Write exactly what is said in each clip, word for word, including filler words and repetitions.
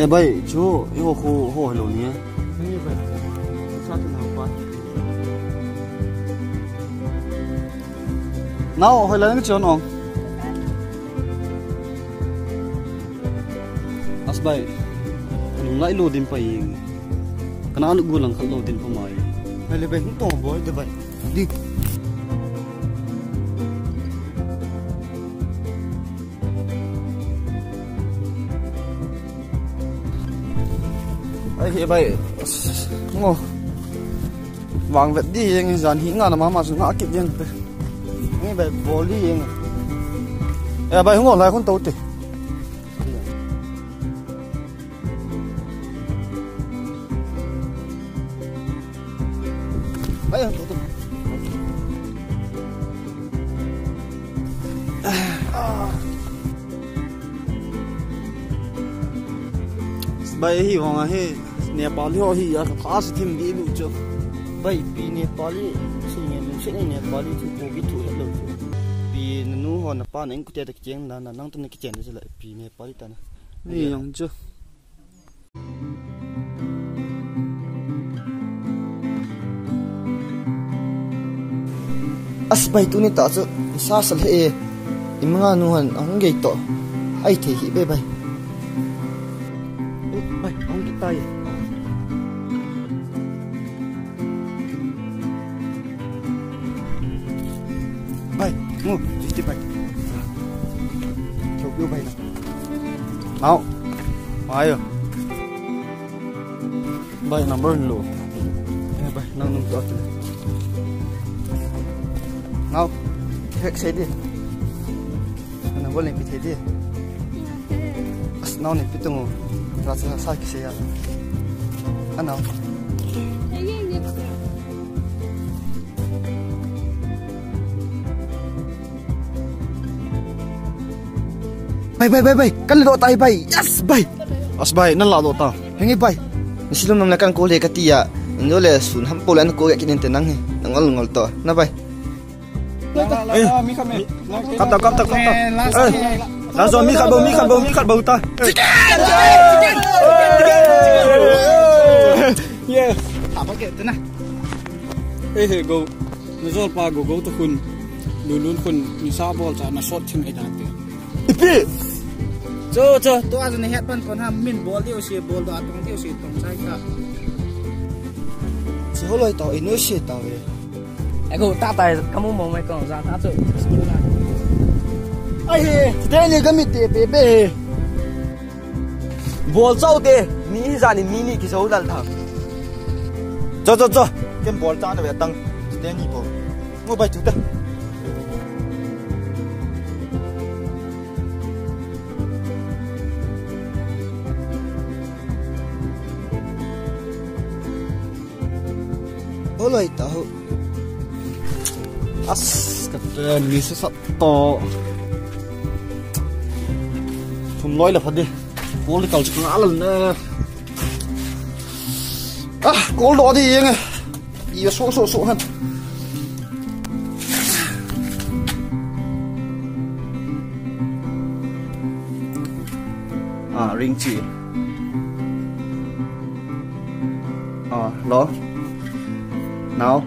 Eh, bai, chu, i ho, ho, ho, hello ni. Ni bai. Sa tu na pa. Nao, hoilai nang chon ong. As bai. Nung lai lo din pa ing. Kana lu gu lang khal lo din pa mai. Hai le bai, hung tong boi de bai. Di. Ai, he bai. Ngo. Vang vet di eng jan hi nga na mama su nga kit yen pe. Nge bai bol di eng. Eh, bai, hung lai khun to te. Bai, hung to te. Bai, hi vang a hi Nepali ho hi a ka si thim di lu chu. Bai, pi Nepali, si nge lu si ni Nepali thu ko bi thu lo chu. Pi nanu ho na pa na eng ku te ta kicheng la na nang tu na kichen de la pi Nepali ta na. Ni yang chu. As bai, tuni ta chu sa sa le e. I manga nu han ahung gei to. Ai thei hi be bai. Bai, ahung ki tai. Bai, ngu, jiti bai. Chau piu bai na. Nao. Mai yo. Bai, number lo. Eh, bai, nang nung tu atu. Nao. Hek sei di. Number leng pi thei di. As nao ni pi tung. Ra sa sa ki sei ya. Anao. Bai, bai, bai, bai. Kan lo tai bai. Yes, bai. As bai, nan la lo ta. Hengi bai. Ni silum nam le kan ko le ka ti ya. Ni lo le sun ham po le an ko ya kinin te nang he. Nang ngol ngol to. Na bai. Eh. Kap tau, kap tau, kap tau. Eh. La zo mi khat bou, mi khat bou, mi khat bou ta. Yeah. Apa ke tu na? Eh, go. Na zol pa go, go tu khun. Lulun khun, ni sa bol cha na sot thim ai dan te. Ipi. Cho, cho, to a ne het pan kon ha min bol diu si, bol do atong diu si tong sai ka. Si holoi to inu si to ve. Ego ta tai kamu mo mai kong za ta chu. Ai he, te ni kami te pe pe he. Bol chau te, mi hi za ni mi ni ki zo lal tha. Cho, cho, cho. Ken bol ta na ve tang. Te ni bo. Mo bai chu ta. Holoi ta ho. As, ka pen mi sa sat to. Thum loi la pha di. Kol kal chu nga la ne. Ah, kol do di yeng. Ia so so so han. Ah, ring chi. Ah, lo. Nao.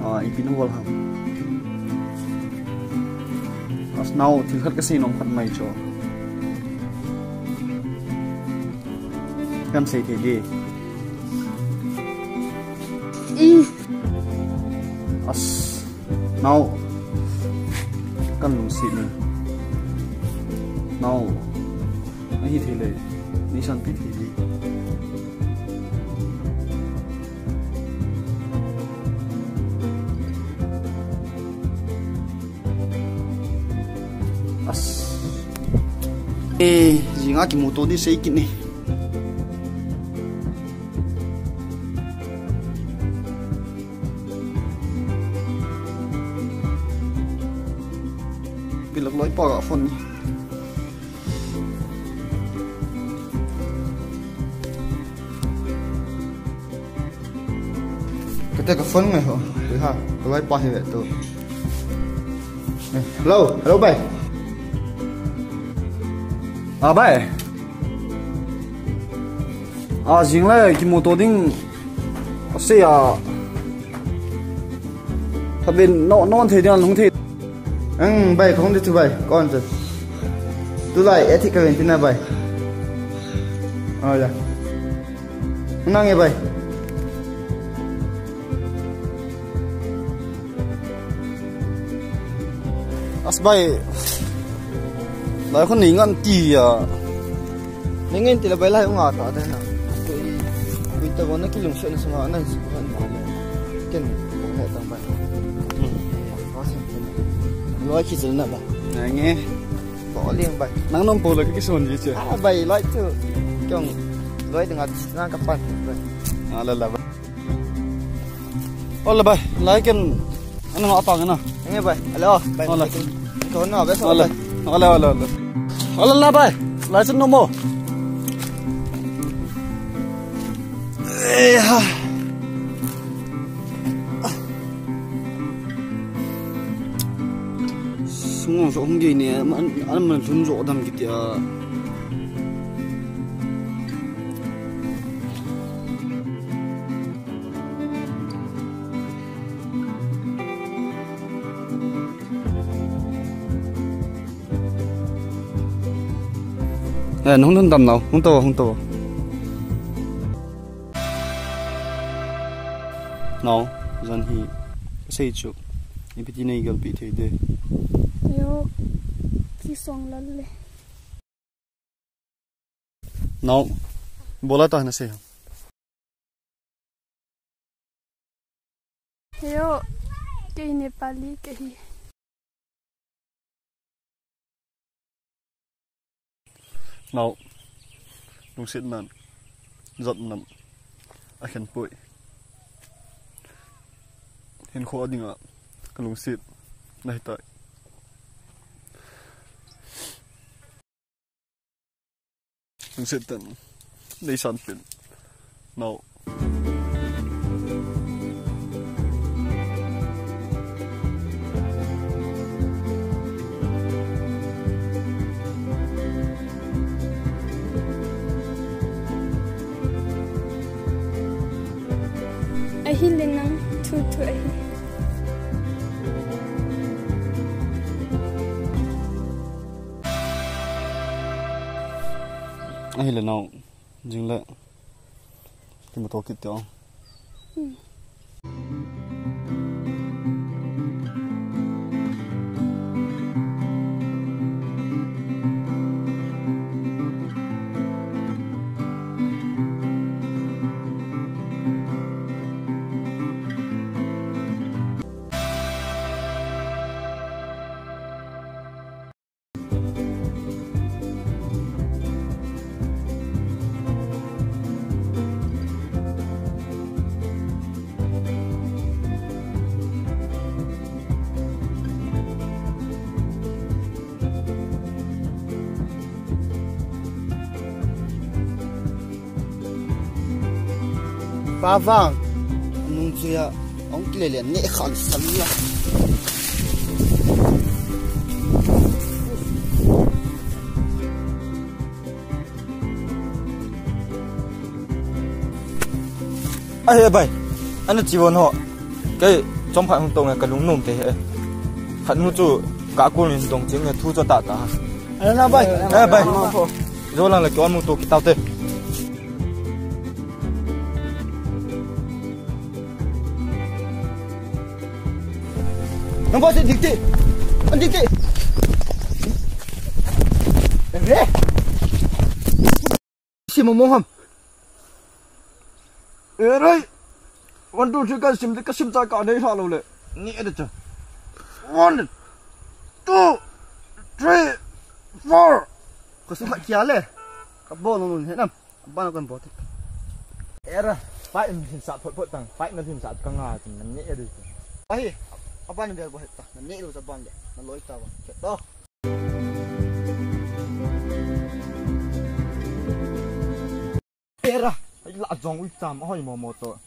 Ah, ipi na bol ham. As nao, thil khat ka sei nom khat mai cho. Kan sei thei di. As. Nao. Kan lungset ni. Nao. Ahi thei le. Ni san pi thei di. As. Eh, jinga kimu to di sei kit ni. Bilak loi pa ga phone ni. Kate ka phone ngai ho. Ui ha, ka loi pa hi ve tu. Eh, hello, hello bai. Ah, bai. A jing le kimuto ding. Ase a. Phabep no, non thei ding, hung thei. Ang bai, kong de tu bai, kon tu. Tu lai, e thi ka ven tina bai. Oh ya. Nang e bai. As bai. Lai khun ni ngan ti ya. Ni ngan ti la bai lai nga ta de na. Kui, kui ta bona ki lung se na suma na su kan. Ken ko he tang bai. Hmm. Ko se. Loi ki zil na ba. Nang e. Ko liang bai. Nang nom po la ki son ji che. Ah bai lai tu. Kyong loi ding a na ka pan bai. Ah la la bai. Hola bai, lai ken. Ano apa ngana? Nge bai. Hello. Bai. Hola. Ko na bai so bai. Hola, hola, hola. Hola la bai. Lai sun no mo. Eh ha. Sungo so hung ge ne, an, an man sun so dam kiti a. Eh, hung dam nau, hung to, hung to. Nau, jan hi, sei chu, ipi ti nei galpi thei de. Yo, ki song lal le. Nau, bola ta na sei. Yo, kei Nepali kahi. Nau, lungset nan, jat nan, akhen poi. Hinkho a dinga, ka lungset, na hitai. Lungset tan, nei san pen. Nau. Ahile nang thu thu ahi. Ahile nau, jing le. Kimuto kit teo. Hmm. Pa vang, nung chuya, ong kile le ne khan sam ya. Ahe bai, ana chi von ho. Kei chom khat hung tong e, ka lungnom te he. Khat nu chu ka kul nin tong ching e, thu chu ta ta. Ana bai. Eh bai. Jo lang le ki on mu to ki tau te. Nang ba se dikte. An dikte. Re. Sim mo ham. Erai. One, two, three, ka sim, ka sim ta ka nei halo le. Ni e de cha. One, two, three, four. Ka sim kia le. Ka bo no nun he nam. Ban kan bo te. Era, pai in hin sa phot phot tang, pai na hin sa ka nga tin na ne ri. Ahi, aban bel bo heta, na ne ru sa ban le, na loi ta ba. Ke to. Era, ai la jong ui tam, hoi mo mo to.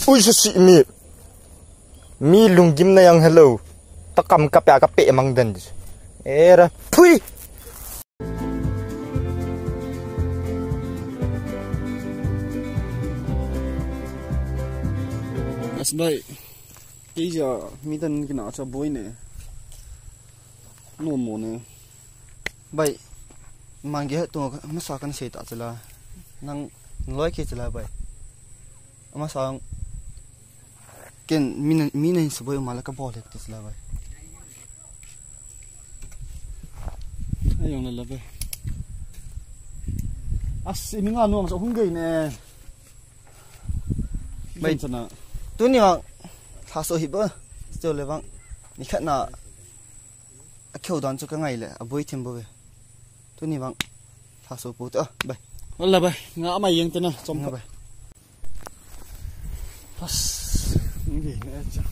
Ui, susi mi. Mi lunggim na yang hello. Takam ka pe, ka pe mang den. Era, pui. Bai, kei jia mi dan kina cha boi ne. No mo ne. Bai, mang ge tu masa kan sei ta chala. Nang loi ke chala bai. Masa ken mina mina hin suboi mala ka bol hek ti chala bai. Ayong lala bai. As, ini nga nuang sa hung gei ne. Bai. Sana. Tuni vang lhaso hi ba. Sto le vang. Ni khat na a kheu dan chu ka ngai le a boi thim bo ve. Tuni vang lhaso po te a bai. Wala bai. Nga amai yeng te na chom nga bai. As, nge ne cha.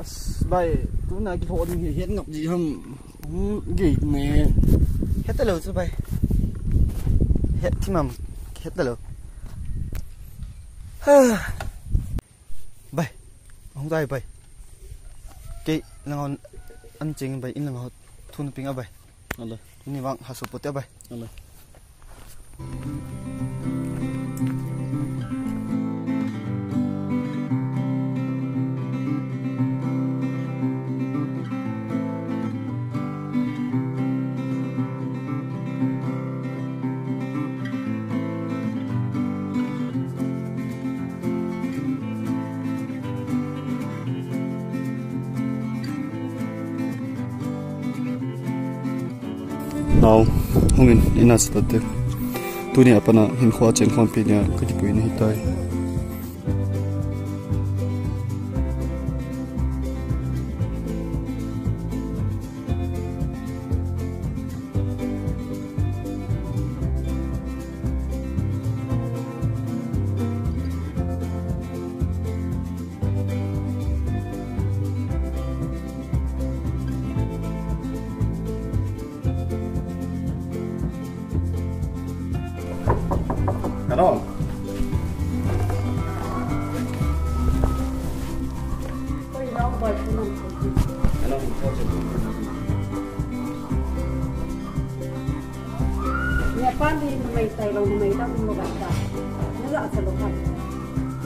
As, bai, tuna ki ho ding hi het ngap ji ham. Hmm, ge ne. Het ta lo chu bai. Het thim am, het ta lo. Ha. Bai. Hung dai bai. Kei lang an ching bai in lang ho thun ping a bai. Ala. Ni vang ha su pote bai. Ala. Nao, hungin ina sa tate. Tuni a pat a hinkho a cheng khompi nia ka kipui na hitai. Hello. Hello. Nepal hi numei tailou, numei dang um lou ahi tai. Naja cha lou ham.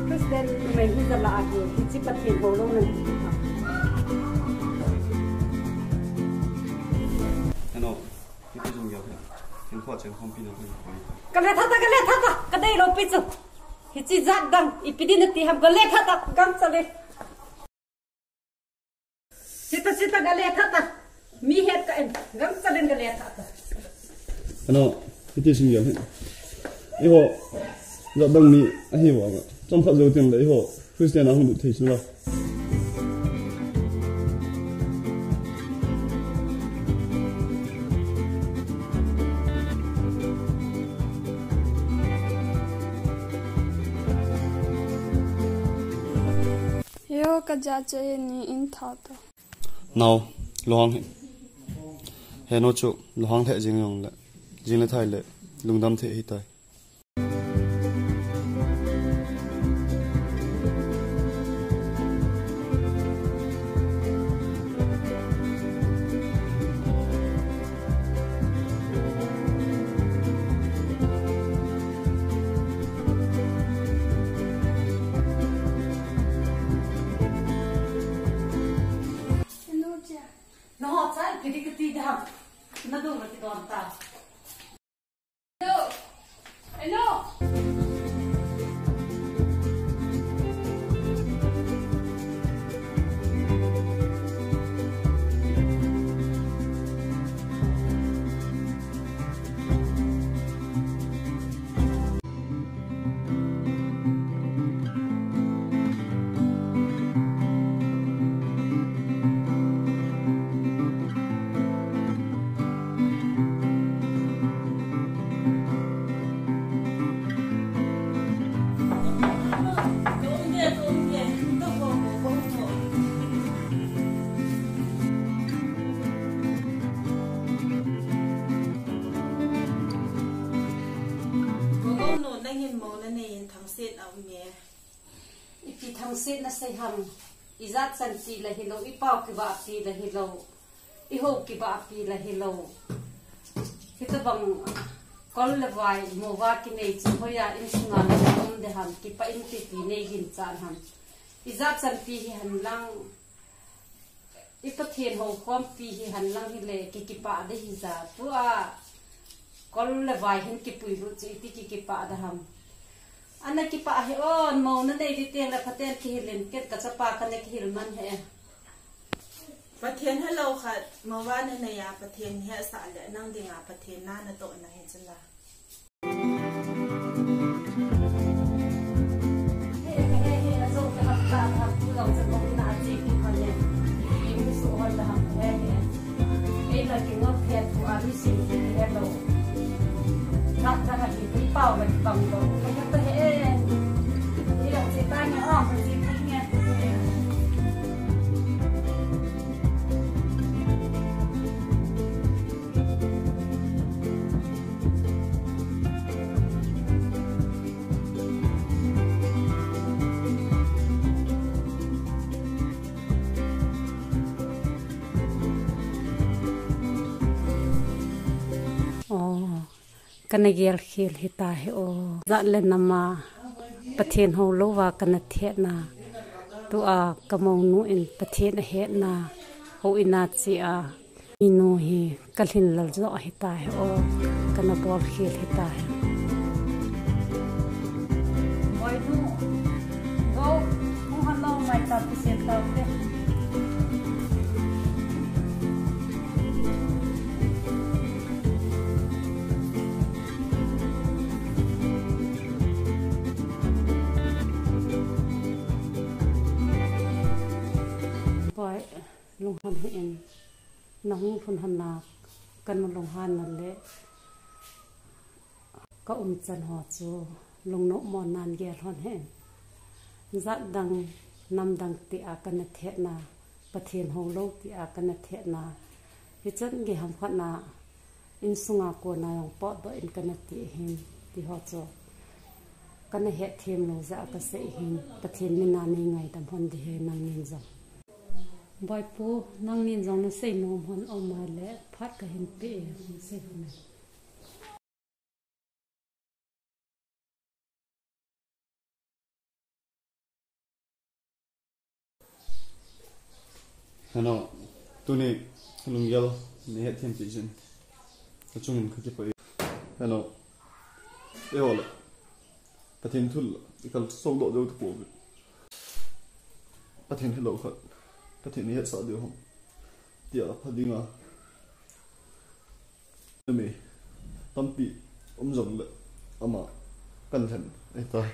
Christian numei hi ja la ahi, hiche Pathen hou lou nan. Hello. Hiche jong jao hi. Hinkho cheng khompi na. Ka le tha ta, ka le tha ta, ka dei lou pi chu. Hiche jat dang, ipi din nati ham, ka le tha ta, gangchal e. Chita, chita, ka le tha ta. Mi het ka en, gangchal in ka le tha ta. Ano, hiti sung jao hi. Eiho, jat dang mi ahi uva. Chomkhat jou tin le eiho, Christian a hung lut thei chu la. Eiho, ka jat chu ni in tha ta. Nao, lunghang hi. Henu chu, lunghang lheh jing jong le, jing le thai le, lungdam thei ahi tai. Nangho chai, ipi ti kati ding ham. Nadon le kidon ta. Hello. Hello. Gogo nu, nangin mo nanei in thangset a um e. Ipi thangset nasei ham, ijat chan ti la hilou, ipao kibahpi la hilou, ihou kibahpi la hilou. Hitobang Kol le vai, moa kinei chu hoiya insunga um ding ham, kipah in ipi nei ginchat ham. Ijat chanpi hihen lang, i Pathen houkhompi hihen lang hile, ki kipah ding hija. Tua, kol le vai hin kipuilut chu iti ki kipah ding ham. Ana kipah hih un, mo nanei ding teng le phaten kihil in, ken kachapa kana kihil man e. Pathen helou khat, moa nanei a Pathen hetsah le, nang dinga Pathen na natoh na hi chula. Oh, kana gelkhel hita hi o. Jat le nam a Pathen hou louva kana thetna. Tua ka mounu in Pathen ahetna houin a che a. Minu hi ka lhinlel jo hita hi o, kana bolkhel hita hi. Boinu, go, mu han lo mai ta pi se ta te. Boi, lunghan hih in. Nahung lhun hon na, kana lunghanna le ka umchan ho chu lungnom mo nan gel hon hen. Jat dang, nam dang tia kana thetna, Pathen hou lou tia kana thetna. Hichan gei ham khat na, insunga kona jong potdoh in kana ti hin, ti ho chu. Kana hetthem lou jeh a kasei hin, Pathen mina nei ngaidam hon ding ahi nangnin jong. Boipu, nangnin jong nasei nom hon um a le, phat kahin pe e, nasei hon e. Hello, tuni lunggel nei hetthem pi jin. Kachungin kakipah e. Hello. Eiho le Pathen thu le, i kalson doh deu tapouve. Pathen helou khat, Pathen i hetsah diu ham, tia pha dinga mi tampi um jongle, ama kalhen ahitai.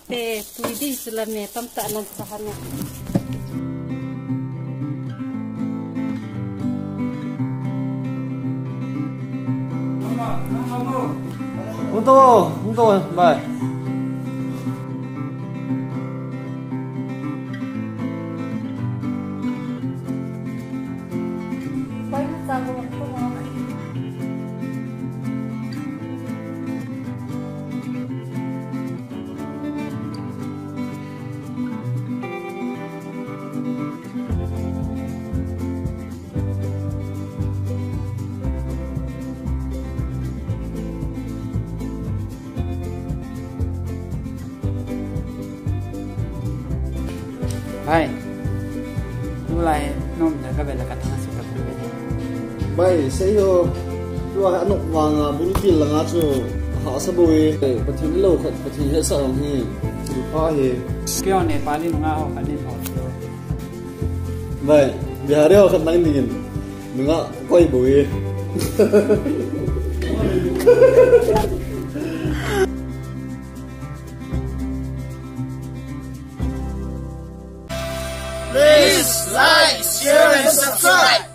Te, tui di sila me, tamtah nan sa hana. Hung tao, hung tao, bye. Hai. Tulai nom da ka vela ka thang si ka pu. Bai, sei ho. Tua anok vanga bul pil langa chu hahsa bou e. Pathen lou khat, Pathen hetsah jong hi. Ahi. Kei Nepali nungah ho khat in ho. Bai, Bihari ho khat nang dingin. Nungah koi bou e. Please like, share and subscribe.